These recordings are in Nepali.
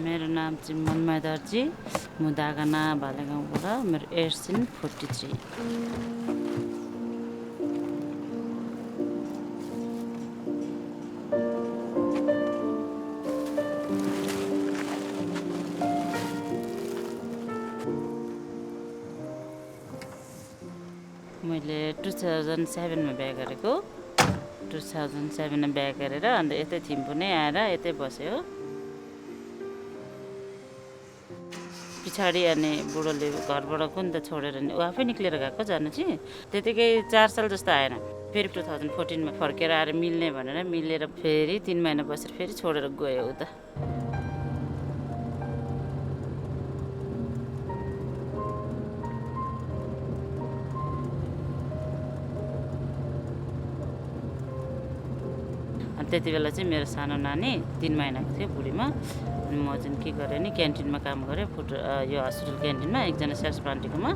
मेरो नाम चाहिँ मनमाया दर्जी म दागाना भालेगाउँबाट मेरो एज चाहिँ 43 मैले 2007 मा बिहे गरेको 2007 मा बिहे गरेर अन्त यतै थिम्पू नै आएर यतै बस्यो पछाडि अनि बुढोले घरबाट कुन त छोडेर नि ऊ आफै निक्लेर गएको जानु चाहिँ त्यतिकै 4 साल जस्तो आएन फेरि 2014 मा फर्केर आएर मिल्ने भनेर मिलेर फेरि 3 महिना बसेर फेरि छोडेर गयो उता त्यति बेला चाहिँ मेरो सानो नानी 3 महिनाको थियो बुढीमा अनि म चाहिँ के गरेँ नि क्यान्टिनमा काम गरेँ यो हस्पिटल क्यान्टिनमा एकजना सेल्स पार्टीकोमा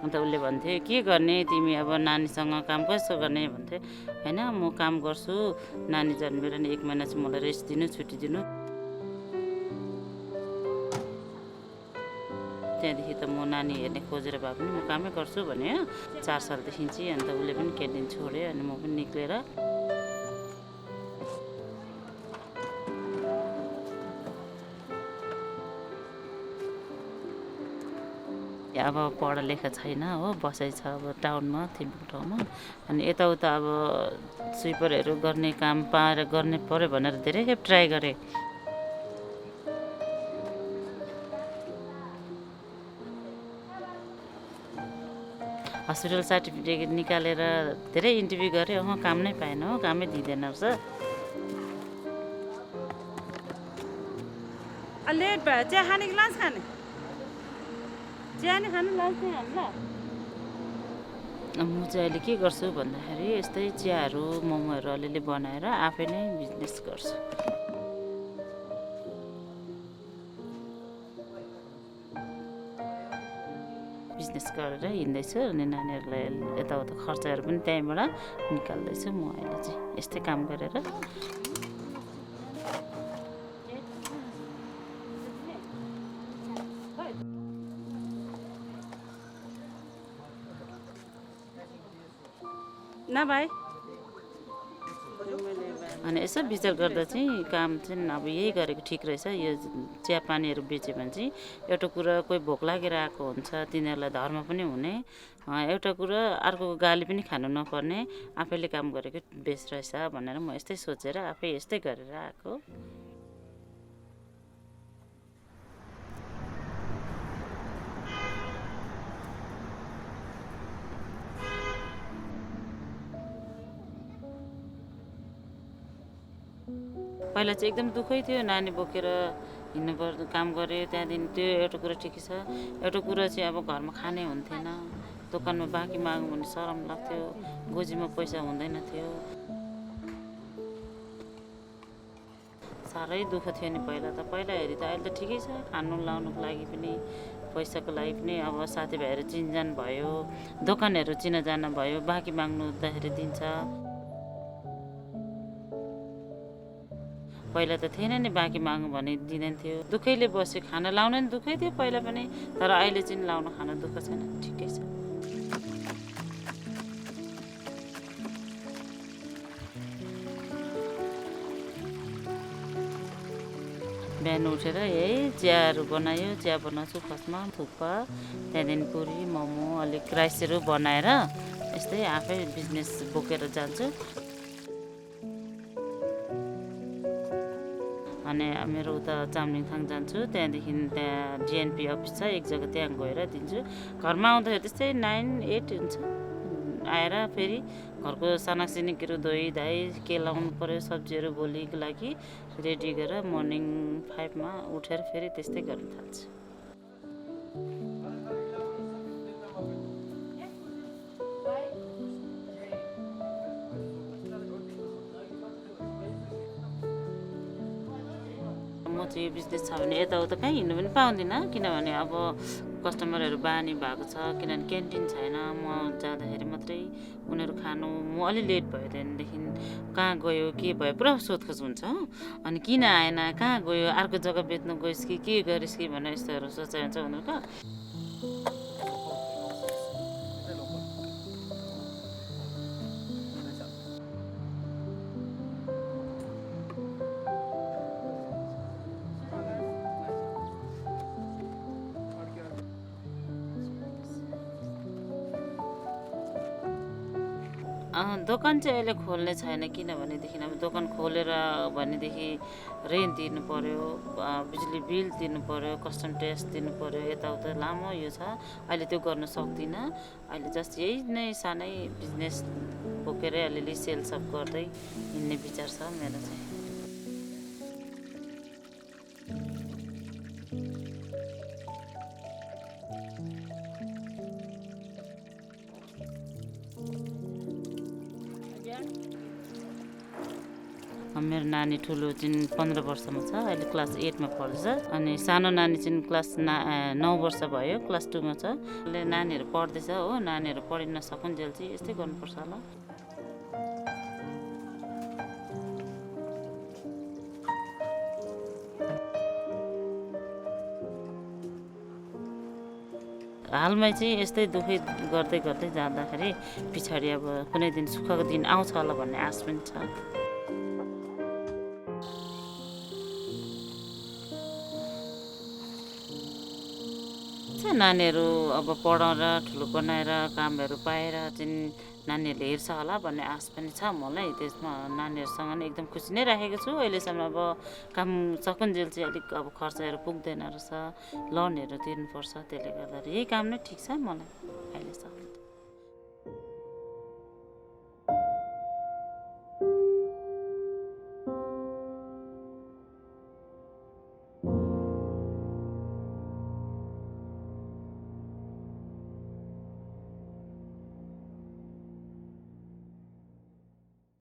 अन्त उसले भन्थे के गर्ने तिमी अब नानीसँग काम कसो गर्ने भन्थे हैन म काम गर्छु नानी जन्मेर नि 1 महिना चाहिँ मलाई रेस्ट दिनु छुट्टी दिनु त्यहाँदेखि त म नानी हेर्ने खोजेर भए पनि म कामै गर्छु भने 4 सालदेखि चाहिँ अन्त उसले पनि क्यान्टिन छोड्यो अनि म पनि निक्लेर अब पढा लेखा छैन हो बसाइ छ अब टाउनमा थिम्पू ठाउँमा अनि यताउता अब स्विपरहरू गर्ने काम पाएर गर्ने पर्यो भनेर धेरै खेप ट्राई गरेँ हस्पिटल सर्टिफिकेट निकालेर धेरै इन्टरभ्यू गरेँ काम नै पाएन हो कामै दिँदैन रहेछ लेट भयो चिया खाने कि लन्च खाने चिया नै खानु लन्च नै खानु ल म चाहिँ अहिले के गर्छु भन्दाखेरि यस्तै चियाहरू मोमोहरू अलिअलि बनाएर आफै नै बिजनेस गर्छु बिजनेस गरेर हिँड्दैछु अनि नानीहरूलाई यताउता खर्चहरू पनि त्यहीँबाट निकाल्दैछु म अहिले चाहिँ यस्तै काम गरेर न भाइ अनि यसो विचार गर्दा चाहिँ काम चाहिँ अब यही गरेको ठिक रहेछ यो चिया पानीहरू बेच्यो भने चाहिँ एउटा कुरा कोही भोक लागेर आएको हुन्छ तिनीहरूलाई धर्म पनि हुने एउटा कुरा अर्कोको गाली पनि खानु नपर्ने आफैले काम गरेको बेस्ट रहेछ भनेर म यस्तै सोचेर आफै यस्तै गरेर आएको पहिला चाहिँ एकदम दुःखै थियो नानी बोकेर हिँड्नु पर्ने काम गरेँ त्यहाँदेखि त्यो एउटा कुरा ठिकै छ एउटा कुरा चाहिँ अब घरमा खाने हुन्थेन दोकानमा बाँकी मागौँ भने शरम लाग्थ्यो गोजीमा पैसा हुँदैन थियो साह्रै दुःख थियो नि पहिला हेरी त अहिले त ठिकै छ खानु लाउनुको लागि पनि पैसाको लागि पनि अब साथीभाइहरू चिनजान भयो दोकानहरू चिनाजाना भयो बाँकी माग्नु हुँदाखेरि दिन्छ पहिला त थिएन नि बाँकी माग्नु भने दिँदैन थियो दुःखैले बस्यो खाना लाउन नि दुःखै थियो पहिला पनि तर अहिले चाहिँ लाउन खान दुःख छैन ठिकै छ बिहान उठेर यही चियाहरू बनायो चिया बनाउँछु फर्स्टमा थुक्पा त्यहाँदेखि पुरी मोमो अलिक राइसहरू बनाएर यस्तै आफै बिजनेस बोकेर जान्छु अनि मेरो उता चामलिङथाङ जान्छु त्यहाँदेखि त्यहाँ जिएनपी अफिस छ एक जग्गा त्यहाँ गएर दिन्छु घरमा आउँदाखेरि त्यस्तै 9-8 हुन्छ आएर फेरि घरको सानासिनिकहरू धोइ धाइ के लाउनु पर्यो सब्जीहरू भोलिको लागि रेडी गरेर मर्निङ 5 मा उठेर फेरि त्यस्तै गर्न थाल्छु चाहिँ यो बिजनेस छ भने यताउता कहीँ हिँड्नु पनि पाउँदिनँ, किनभने अब कस्टमरहरू बानी भएको छ, किनभने क्यान्टिन छैन। म जाँदाखेरि मात्रै उनीहरू खानु, म अलि लेट भयो त्यहाँदेखि कहाँ गयो के भयो पुरा सोधखोज हुन्छ हो। अनि किन आएन, कहाँ गयो, अर्को जग्गा बेच्नु गइस् कि के गरिस् कि भनेर यस्तोहरू सोचाइ हुन्छ उनीहरूको। दोकान चाहिँ अहिले खोल्ने छैन, किनभनेदेखि अब दोकान खोलेर भनेदेखि रेन्ट तिर्नु पऱ्यो, बिजुली बिल तिर्नु पऱ्यो, कस्टम ट्याक्स तिर्नु पऱ्यो, यताउता लामो यो छ। अहिले त्यो गर्न सक्दिनँ। अहिले जस्ट यही नै सानै बिजनेस बोकेरै अलिअलि सेल्सअप गर्दै हिँड्ने विचार छ मेरो चाहिँ। मेरो नानी ठुलो चाहिँ 15 वर्षमा छ, अहिले क्लास 8मा पढ्दैछ। अनि सानो नानी चाहिँ क्लास 9 वर्ष भयो, क्लास 2मा छ। अहिले नानीहरू पढ्दैछ हो, नानीहरू पढि नसकुन्जेल चाहिँ यस्तै गर्नुपर्छ होला। हालमै चाहिँ यस्तै दुःखै गर्दै गर्दै जाँदाखेरि पछाडि अब कुनै दिन सुखको दिन आउँछ होला भन्ने आश पनि छ। नानीहरू अब पढाएर ठुलो बनाएर कामहरू पाएर चाहिँ नानीहरूले हेर्छ होला भन्ने आश पनि छ मलाई। त्यसमा नानीहरूसँग नै एकदम खुसी नै राखेको छु अहिलेसम्म। अब काम सकुन्जेल चाहिँ अलिक अब खर्चहरू पुग्दैन रहेछ, लोनहरू तिर्नुपर्छ, त्यसले गर्दाखेरि यही काम नै ठिक छ मलाई अहिलेसम्म।